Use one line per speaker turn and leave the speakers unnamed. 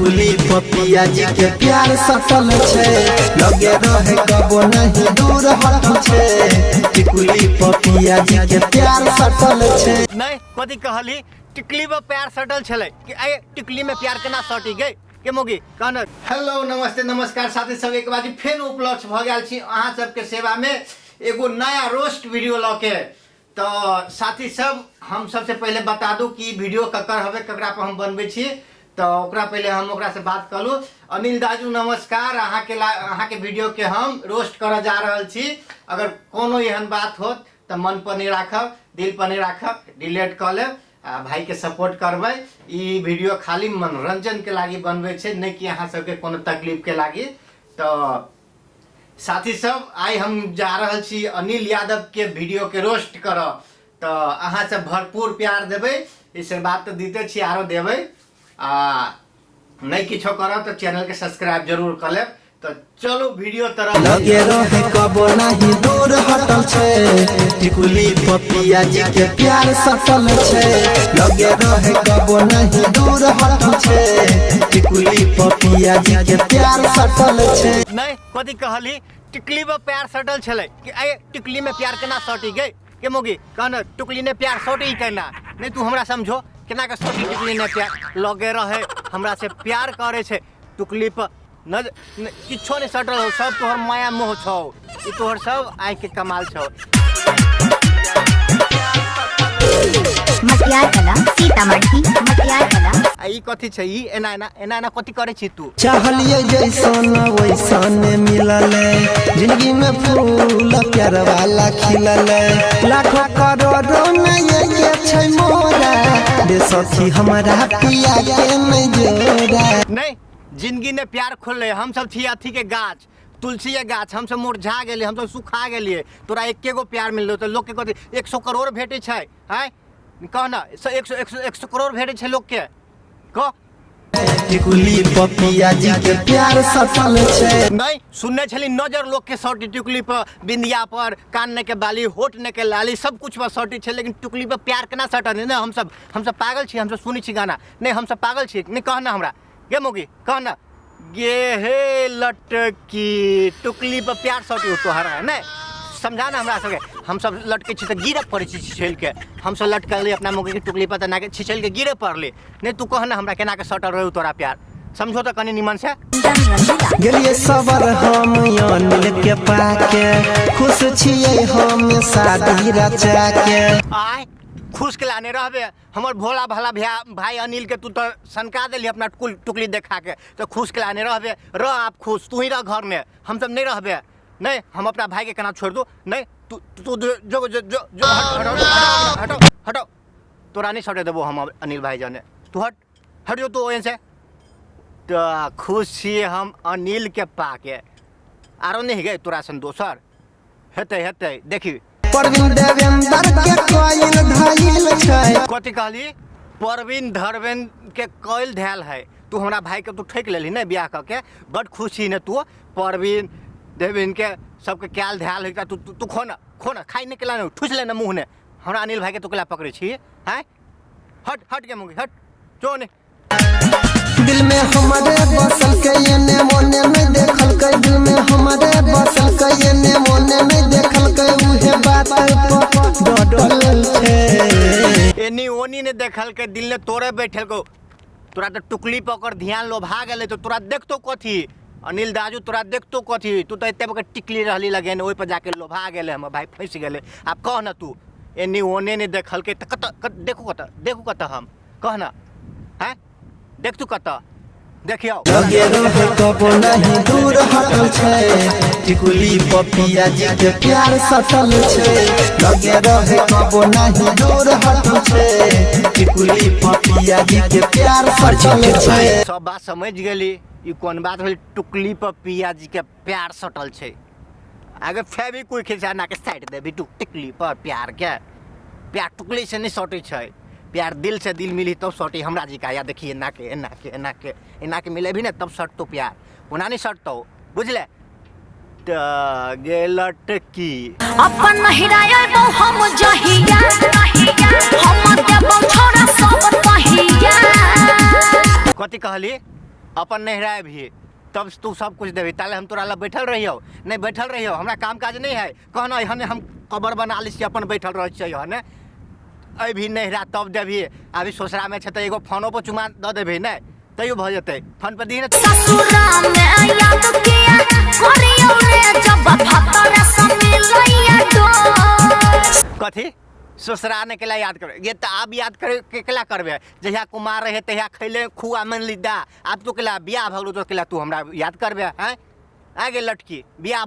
टिकुली पपिया जी के प्यार सटल छै, लगे रहे कबो नहीं दूर हटल छै। टिकुली पपिया जी के प्यार सटल छै।
नहीं कथी कहली टिकली में प्यार सटल छलै कि ए टिकली में प्यार केना सटी गई के मोगी कहन। हेलो नमस्ते नमस्कार साथी सब, एक बार फेन उपलब्ध भ गेल छी अहाँ सबके सेवा में एगो नया रोस्ट वीडियो लऽ के। तो साथी सब हम सबसे पहले बता दू कि वीडियो ककर हवे, ककरा पर हम बनबै छी, तो ओकरा पहले हम ओकरा से बात करू। अनिल दाजू नमस्कार, अहाँ के वीडियो के हम रोस्ट करऽ जा रहल छी। अगर कोनो एहन बात होत तो मन पर नहीं राखब, दिल पर नहीं राखब, डिलीट कऽ लेब आ भाई के सपोर्ट करबै। ई वीडियो खाली मनोरंजन के लागी बनबै छै, नहीं कि अहाँ सबके कोनो तकलीफ के लागी। तो साथी सब आइ हम जा रहल छी अनिल यादव के वीडियो के रोस्ट करऽ, तो अहाँ सब भरपूर प्यार देबै, आशीर्वाद तो दीते छी, आरो देबै। आ नहीं किछो करब तो चैनल के सब्सक्राइब जरूर कर लेब। तो चलो वीडियो तरफ।
लगे रहे कबो नहीं दूर हटल छै, टिकुली पपिया जी के प्यार सटल छै। लगे रहे कबो नहीं दूर हटल छै, टिकुली पपिया जी के प्यार सटल छै।
नहीं कथी कहली टिकली में प्यार सटल छलै कि ए टिकली में प्यार केना सटी गई के मोगी कहन, टुकली ने प्यार सटी केना? नहीं तू हमरा समझो केना के सटी टिकली ने प्यार। लगे रहे हमरा से प्यार करे छै, टुकली पर न किछो नहीं सटल हो, सब तोहर माया मोह छौ, ई तोहर सब आँखि के कमाल छौ।
मटियार कला सीतामढ़ी, मटियार कला।
आ ई कथी छै? ई एना एना एना एना कथी करै छी तू?
चाहलिए जैसन वैसन मिलल, जिंदगी में फूल प्यार वाला खिलल। लाखों करोड़ों में ये छै मोरा, दे सखी हमरा पिया के नहीं जोड़ा।
नहीं जिंदगी ने प्यार खोलले, हम सब छी अथी के गाछ, तुलसी के गाछ, हम सब मुरझा गेलियै, हम सब सुखा गेलियै, तोरा एके गो प्यार मिललो तऽ लोकके कथी 100 करोड़ भेटै छै? आँय कह न, 100 करोड़ भेटै छै लोकके, कह।
टिकुली पपिया जी के प्यार सटल छै।
नहीं सुनने छली नजर लोग के सटी टिकुली पर, बिंदिया पर, कान के बाली, होठ ने के लाली, सब कुछ पर सटी छै, लेकिन टिकुली पर प्यार केना सटल? नहीं हम सब पागल छी, हम सब सुनै छी गाना, नहीं हम सब पागल छी? नहीं कह ना हमरा गे मोगी, कह ना गे हे लटकी टुकली पर प्यार सटी तोहरा है? नहीं समझा ना हमरा सबके, हम सब लटके छी तऽ गिरऽ पड़ै छी छिछैल के। हम सब लटकल अपना मौगी के टुकली पर तऽ ना के छिछैल के गिरे पड़ले। नहीं तू कह ना हमरा केना के सटल रहू तोरा प्यार, समझो तऽ कनी निमन से।
गेलिए सबर हम अनिल के पाके, खुश छियै हम शादी रचा के।
आय खुश के लाने रहबे हमर भोला भाला भैया भाई अनिल के, तू तो सनका देली अपना टुकली देखा के, तो खुश के लाने रहबे। रह आप खुश, तू ही रह घर में, हम सब नहीं रहबे। नहीं हम अपना भाई के केना छोड़ दू? नहीं तू तू जो जो जो जो जो हट हटो हटो हटो, तोरा नहीं सटे देबो हम अनिल भाई जाने, तू हट हट जो तू ओहन से। तो खुश छियै हम अनिल के पाके, आरो नहीं गए तोरा सन दोसर हेतै हेतै देखी।
प्रवीण देवेंद्र के कोयल धैल छै।
कथी कहली? प्रवीण धर्मेंद्र के कोयल धैल है? तू हमरा भाई के तू ठकि लेली ने बियाह कऽ के, बड खुशी ने तू। प्रवीण देवेंद्र के सबके कैल धैल है, तू तू खो ना, खो ना, खाइ नहीं केला ने, ठुस ले ना मुँह ने। हमरा अनिल भाई के तू केला पकड़ै छी? हैं हट हट के मुँह हट जो ने।
दिल में हमारे बसल के एने मोने में देखल के, दिल में हमारे बसल के एने मोने में देखल के, उहे बात पर डटल छै।
एनी ओनी ने देखल के, दिल ने तोरे बैठल को, तोरा तो टुकली पकड़ ध्यान लोभा गेलै तो तोरा देखतो कथी अनिल दाजू, तोरा देखतो कथी? तू तो एते बड़का टिकली रहली लगे ओहि पर जाके लोभा गेलै, हमर भाई फंसि गेलै। आब कह न तू एनी ओने ने देखल के तऽ कतऽ देखू, कतऽ देखू, कतऽ हम कह न, हैं देख तू कतऽ देखियौ।
लगे रहे कबो नहीं दूर हटल छै, टिकुली पपिया जी के प्यार सटल छै। लगे रहे कबो नहीं दूर हटल छै, टिकुली पपिया जी के प्यार सटल छै।
सब बात समझ गेली, ई कोन बात भेल टुकली पर पिया जी के प्यार सटल छै? आगे फेवी कोई खिसा ना के साइड देबी टुक टिकली पर प्यार के, प्यार टुकली से नहीं सटै छै, प्यार दिल से दिल मिली तब सटी। हमरा जी का या देखिए एना के एना के एना के एना के मिले भी ने तब सटतो प्यार, ओना नहीं सटतो, बुझले? तऽ गे लटकी
अपन नहिरायबौ हम जहिया, हम देबौ छोरा सब तहिया।
कथी कहली? अपन नैहरा अबही तब तू सब कुछ देबही, ताले हम तोरा लग बैठल रहियौ नहि, बैठल रहियौ, हमरा काम काज नहि है। कहना एहने हम कबर बना लै छियै, अपन बैठल रहै छियै। एहने अबही नैहरा तब देबही। अभी ससुरामे छै तऽ एगो फोनो पर चुमा दऽ देबही नहि तैयो भऽ जेतै, फोन पर दिही ने।
ससुरा में याद किया करियो रे जब भतरा से मिलैया डोर।
कथी ससुरा ने केला याद करे ये? तऽ आब याद करे के केला करबे? जहिया कुमार रहे तहिया खैले खुआ मन ली दा, आब तो केला बियाह भऽ गेलो तो केला तू हमरा याद करबे? हैं, आ गेल लटकी बियाह।